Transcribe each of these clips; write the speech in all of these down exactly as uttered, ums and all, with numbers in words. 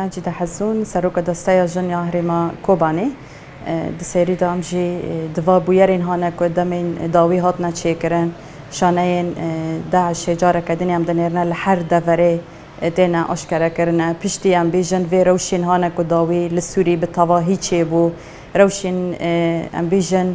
Cîde Hezûn, seroka Desteya Jin ya Herêma Kobanê, e, di serî de em jî, e, di va bûyerên hane ku demên dawî hatine çêkirin, şaneyên, e, DAIŞê careke din em dinêrine li her deverê, e, têne aşkerekirine. Piştî em bêjin vê rewşên hane ku dawî li Sûrî bi tevahî çêbû. Rewşên, e, em bêjin,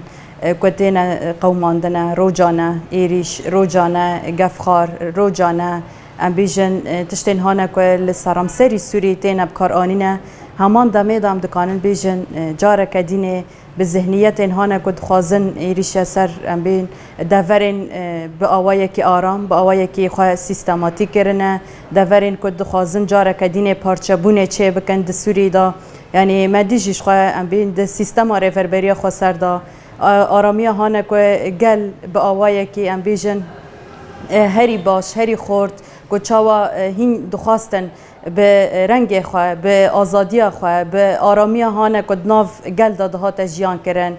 e, ku têne, e, qewmandine, rocane êrîş, rocane gefxar, rocane, em bêjin, e, tiştên hane ku li seramserî Sûrî têne bikaranîne. Heman demê de em dikanin bêjin, e, careke dînê bi zihniyetên hane ku dixwazin êrîşe ser, em bên, deverên, e, bi awayekî aram, bi awayekî xwe sîstematîk kirine, deverên ku dixwazin careke dînê parçebûnê çê bikin di Sûrî de. Yanî me dî jî ji xwe, em bên, di sîstema rêverberiya xweser de, a-, aramiya hane ku gel bi awayekî, em bêjin, e, herî baş, herî xort, ku çawa, e, hîn dixwastin bi rengê xwe, bi azadiya xwe, bi aramiya hane ku di nav gel de dihate jiyan kirin.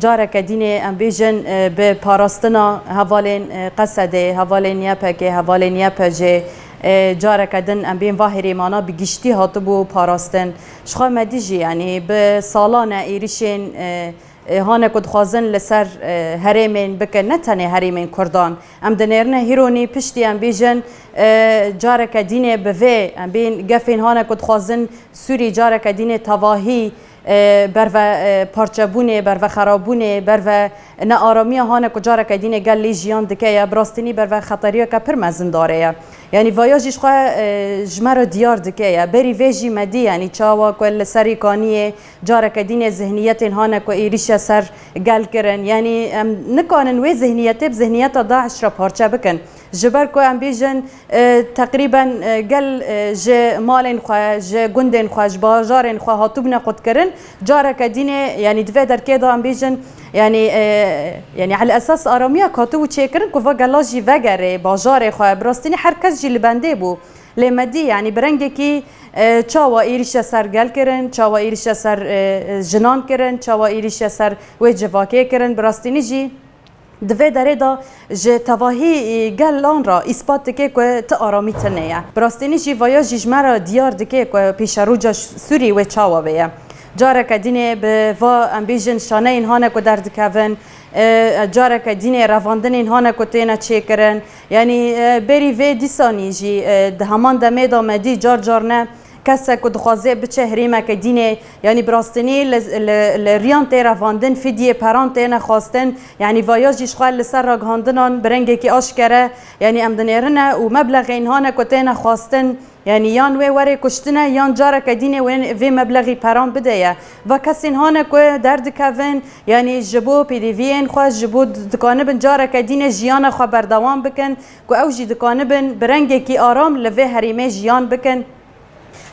Careke dînê em bêjin, e, bi parastina hevalên, e, Qesedê, hevalên Y P G, hevalên Y P G, e, careke din em bên va herêmana bi giştî hatibû parastin. Ji xwe me dî jî, yanî bi salan e êrişên, e, e, hane ku dixwazin li ser, e, herêmên bikin, ne tenê herêmên Kurdan. Em dinêrine hîronî piştî em bêjin, e, careke dînê bi vê, em bên gefên hane ku dixwazin Sûrî careke dînê tevahî, e, berve, e, parçebûnê, berve xerabûnê, berve nearamiya hane ku careke dînê gel lê jiyan dike ye, bi rastînî berve xeteriyeke pir mezin dare ye. Yanî vaya jî ji xwe, e, ji me re diyar dike ye. Berî vê jî me dî, yanî çawa ku li Serî Kaniyê careke dînê zihniyetên hane ku êrîşe ser gel kirin. Yanî em nikanin wê zihniyetê bi zihniyeta DAIŞ re parçe bikin. Ji ber ku em bêjin, e, teqrîben, e, gel, e, ji malên xwe, ji gundên xwe, ji bajarên xwe hatibûne qutkirin, careke dînê, yanî di vê derkê de em bêjin, yanî, e, yanî elesas aramiya hatibû çêkirin ku va gela jî vegerê bajarê xwe. Bi rastînî her kes jî li bendê bû. Lê me dî, yanî bi rengekî, e, çawa êrîşe ser gel kirin, çawa êrîşe ser, e, e, jinan kirin, çawa êrîşe ser wê civakê kirin. Bi rastînî jî di vê derê de ji tevahî, e, gelan re îspat dike ku ti aramî tune ye. Bi rastînî jî vaya jî ji me re diyar dike ku pêşeroja Sûrî wê çawa bê ye. Careke dînê bi va, em bêjin, şaneyên hane ku derdikevin, e, careke dînê revandinên hane ku têne çêkirin. Yanî, e, berî vê dîsanî jî, e, di heman demê de me dî car car ne kesek ku dixwaze biçe herêmeke dînê, yanî bi rastînî li, li, li riyan tê revandin, fîdyê peran têne xwestin, yanî vaya jî ji xwe li ser ragihandinan bi rengekî aşkere, yanî em dinêrine û meblexên hane ku têne xwestin, yanî yan wê werê kuştine, yan careke dînê wê, vê meblexî peran bide ye. Va kesên hane ku derdikevin, yanî ji bo pêdiviyên xwe, ji bo d-, dikanibin careke dînê jiyana xwe berdewam bikin, ku ew jî dikanibin bi rengekî aram li vê herêmê jiyan bikin.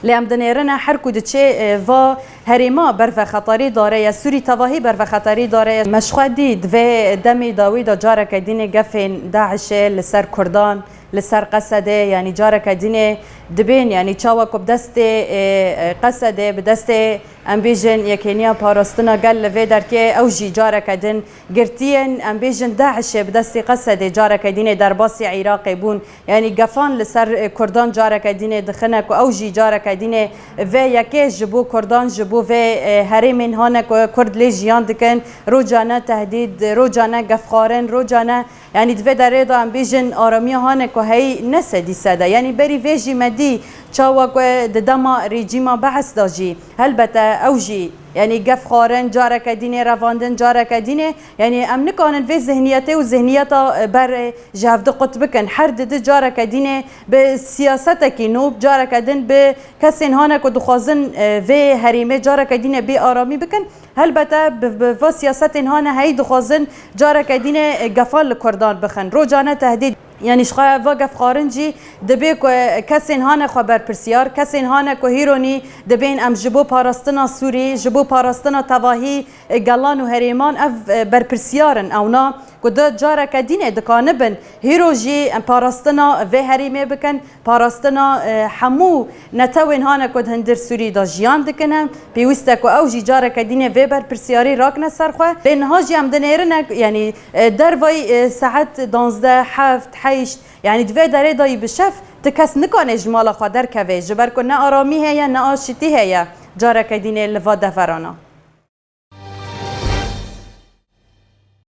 Lê em dinêrine her ku diçe, e, va herêma berve xeterî dare ye, Sûrî tevahî berve xeterî dare ye. Me ji xwe dî di vê demê dawî de careke dînê gefên DAIŞê li ser Kurdan, li ser Qesedê, yanî careke dînê dibên, yanî çawa ku bi destê, e, e, Qesedê, bi destê, em bêjin, Yekêniya Parastina Gel li vê derkê, ew jî careke din girtiyên, em bêjin, DAIŞê bi destê Qesedê careke dînê derbasî Iraqê bûn. Yanî gefan li ser, e, Kurdan careke dînê dixine ku ew jî careke dînê vê yekê ji bo Kurdan, ji bo vê, e, herêmên hane ku Kurd lê jiyan dikin, rocane tehdîd, rocane gefxwarin, rocane, yanî di vê derê de em bêjin aramiya hane ku heyî ne sedî sed e. Yanî berî vê jî me dî çawa ku di dema rejîma Bees de jî helbete ew jî, yanî gefxwarin, careke dînê revandin, careke dînê, yanî em nikanin vê zihniyetê û zihniyeta, e, ber, e, ji hevdi qut bikin. Her didi careke dînê bi siyasetekî nû, careke din bi kesên hane ku dixwazin, e, vê herêmê careke dînê bê aramî bikin. Helbete bi, bi va siyasetên hane heyî dixwazin careke dînê, e, gefan li Kurdan bixin. Rocane tehdîd. Yanî ji xwe va gefxwarin jî dibe ku kesên hane xwe berpirsiyar, kesên hane ku hîronî dibên em ji bo parastina Sûrî, ji bo parastina tevahî, e, gelan û herêman ev, e, berpirsiyar in. Ewna ku di careke dînê dikanibin, hîro jî em parastina vê herêmê bikin, parastina, e, hemû netewên hane ku di hundir Sûrî de jiyan dikine. Pêwîst e ku ew jî careke dînê vê berpirsiyarî rakine ser xwe. Lê niha jî em dinêrine, yanî, e, dervayî, e, saet danzdeh, heft, Heyşt. Yanî di vê derê de yî bi şev ti kes nikane ji mala xwe derkeve, ji ber ku ne aramî heye, ne aşitî heye careke dînê li va deverana.